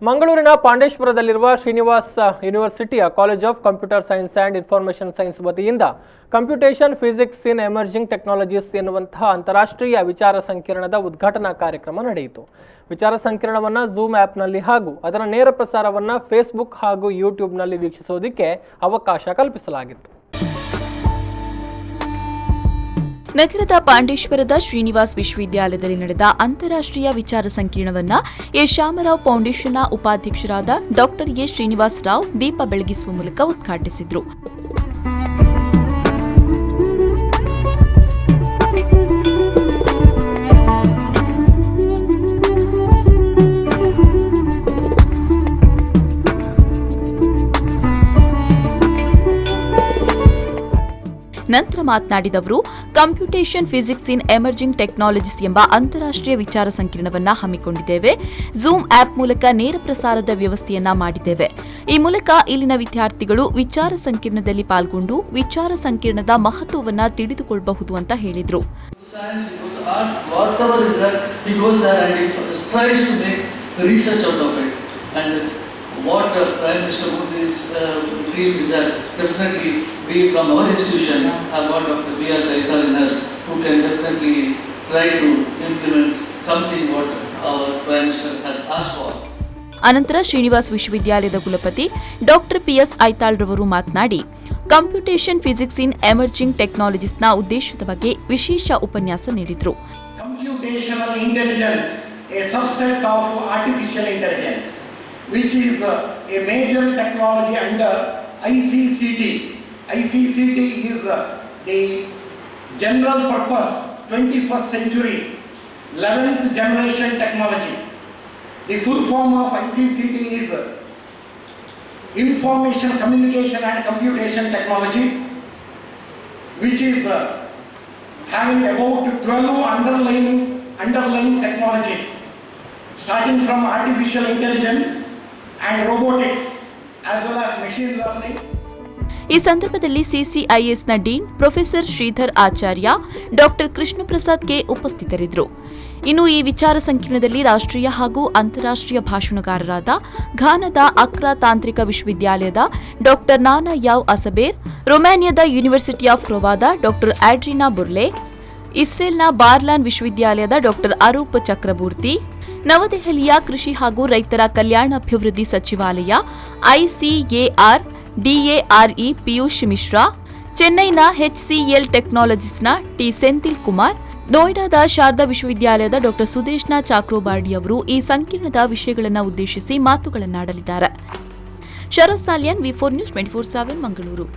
ಮಂಗಳೂರಿನ ಪಾಂಡೇಶ್ವರದಲ್ಲಿರುವ Srinivas ಯೂನಿವರ್ಸಿಟಿಯ College of Computer Science and Information Science ವತಿಯಿಂದ "Computation Physics in Emerging Technologies" ಎನ್ನುವಂತಹ ಅಂತಾರಾಷ್ಟ್ರೀಯ ವಿಚಾರ ಸಂಕಿರಣದ ಉದ್ಘಾಟನಾ ಕಾರ್ಯಕ್ರಮ ನಡೆಯಿತು. ವಿಚಾರ ಸಂಕಿರಣವನ್ನು ಝೂಮ್ ಆ್ಯಪ್ನಲ್ಲಿ ಹಾಗೂ ಅದರ ನೇರ ಪ್ರಸಾರವನ್ನು ಫೇಸ್ಬುಕ್ ಹಾಗೂ ಯೂಟ್ಯೂಬ್ನಲ್ಲಿ ವೀಕ್ಷಿಸುವುದಕ್ಕೆ ಅವಕಾಶ ಕಲ್ಪಿಸಲಾಗಿತ್ತು. ನಗರದ ಪಾಂಡೇಶ್ವರದ ಶ್ರೀನಿವಾಸ್ ವಿಶ್ವವಿದ್ಯಾಲಯದಲ್ಲಿ ನಡೆದ ಅಂತಾರಾಷ್ಟ್ರೀಯ ವಿಚಾರ ಸಂಕಿರಣವನ್ನ ಎ ಶಾಮರಾವ್ ಫೌಂಡೇಶನ್ನ ಉಪಾಧ್ಯಕ್ಷರಾದ ಡಾಕ್ಟರ್ ಎ ಶ್ರೀನಿವಾಸ್ ರಾವ್ ದೀಪ ಬೆಳಗಿಸುವ ಮೂಲಕ ಉದ್ಘಾಟಿಸಿದರು. ನಂತರ ಮಾತನಾಡಿದ ಅವರು, "Computation Physics in Emerging Technologies" ಎಂಬ ಅಂತಾರಾಷ್ಟ್ರೀಯ ವಿಚಾರ ಸಂಕಿರಣವನ್ನ ಹಮ್ಮಿಕೊಂಡಿದ್ದೇವೆ. ಝೂಮ್ ಆಪ್ ಮೂಲಕ ನೇರ ಪ್ರಸಾರದ ವ್ಯವಸ್ಥೆಯನ್ನ ಮಾಡಿದ್ದೇವೆ. ಈ ಮೂಲಕ ಇಲ್ಲಿನ ವಿದ್ಯಾರ್ಥಿಗಳು ವಿಚಾರ ಸಂಕಿರಣದಲ್ಲಿ ಪಾಲ್ಗೊಂಡು ವಿಚಾರ ಸಂಕಿರಣದ ಮಹತ್ವವನ್ನ ತಿಳಿದುಕೊಳ್ಳಬಹುದು ಅಂತ ಹೇಳಿದರು. Science, he goes to art, whatever is there, he goes there and he tries to make research out of it. And what the Prime Minister Modi's dream is that definitely we from our institution have got Dr. B.S. Aithal in us, who can definitely try to implement something what our Prime Minister has asked for. ಅನಂತರ ಶ್ರೀನಿವಾಸ್ ವಿಶ್ವವಿದ್ಯಾಲಯದ ಕುಲಪತಿ doctor PS ಐತಾಳ್ರವರು ಮಾತನಾಡಿ, computation physics ಇನ್ emerging ಟೆಕ್ನಾಲಜೀಸ್ನ ಉದ್ದೇಶದ ಬಗ್ಗೆ ವಿಶೇಷ ಉಪನ್ಯಾಸ ನೀಡಿದರು. Computational intelligence, a subset of artificial intelligence, which is a major technology under ICCT. ICCT is the general purpose 21st century 11th generation technology. The full form of ICCT is Information Communication and Computation Technology, which is having about 12 underlying technologies, starting from artificial intelligence and robotics, as well as machine learning. ಈ ಸಂದರ್ಭದಲ್ಲಿ ಸಿಸಿಐಎಸ್ನ dean professor Sridhar ಆಚಾರ್ಯ, doctor Krishna Prasad K ಉಪಸ್ಥಿತರಿದ್ದರು. ಇನ್ನು ಈ ವಿಚಾರ ಸಂಕಿರಣದಲ್ಲಿ ರಾಷ್ಟ್ರೀಯ ಹಾಗೂ ಅಂತಾರಾಷ್ಟ್ರೀಯ ಭಾಷಣಕಾರರಾದ ಘಾನದ ಅಕ್ರಾ ತಾಂತ್ರಿಕ ವಿಶ್ವವಿದ್ಯಾಲಯದ ಡಾಕ್ಟರ್ ನಾನಾ ಯಾವ್ ಅಸಬೇರ್, ರೊಮ್ಯಾನಿಯಾದ ಯೂನಿವರ್ಸಿಟಿ ಆಫ್ ಕ್ರಯೋವಾದ ಡಾಕ್ಟರ್ ಆಡ್ರಿನಾ ಬುರ್ಲೆ, ಇಸ್ರೇಲ್ನ ಬಾರ್ಲಾನ್ ವಿಶ್ವವಿದ್ಯಾಲಯದ ಡಾಕ್ಟರ್ ಅರೂಪ್ ಚಕ್ರಬೂರ್ತಿ, ನವದೆಹಲಿಯ ಕೃಷಿ ಹಾಗೂ ರೈತರ ಕಲ್ಯಾಣಾಭಿವೃದ್ಧಿ ಸಚಿವಾಲಯ ಐಸಿಎಆರ್ ಡಿಎಆರ್ಇ ಪಿಯೂಷ್ ಮಿಶ್ರಾ, ಚೆನ್ನೈನ ಎಚ್ಸಿಎಲ್ ಟೆಕ್ನಾಲಜೀಸ್ನ ಟಿ ಸೆಂಥಿಲ್ ಕುಮಾರ್, ನೋಯ್ಡಾದ ಶಾರದಾ ವಿಶ್ವವಿದ್ಯಾಲಯದ ಡಾಕ್ಟರ್ ಸುದೇಶ್ನ ಚಾಕ್ರೋಬಾರ್ಡಿ ಅವರು ಈ ಸಂಕೀರ್ಣದ ವಿಷಯಗಳನ್ನು ಉದ್ದೇಶಿಸಿ ಮಾತುಗಳನ್ನಾಡಲಿದ್ದಾರೆ. Sharath Saliyan, V 4 news 24/7, Mangaluru.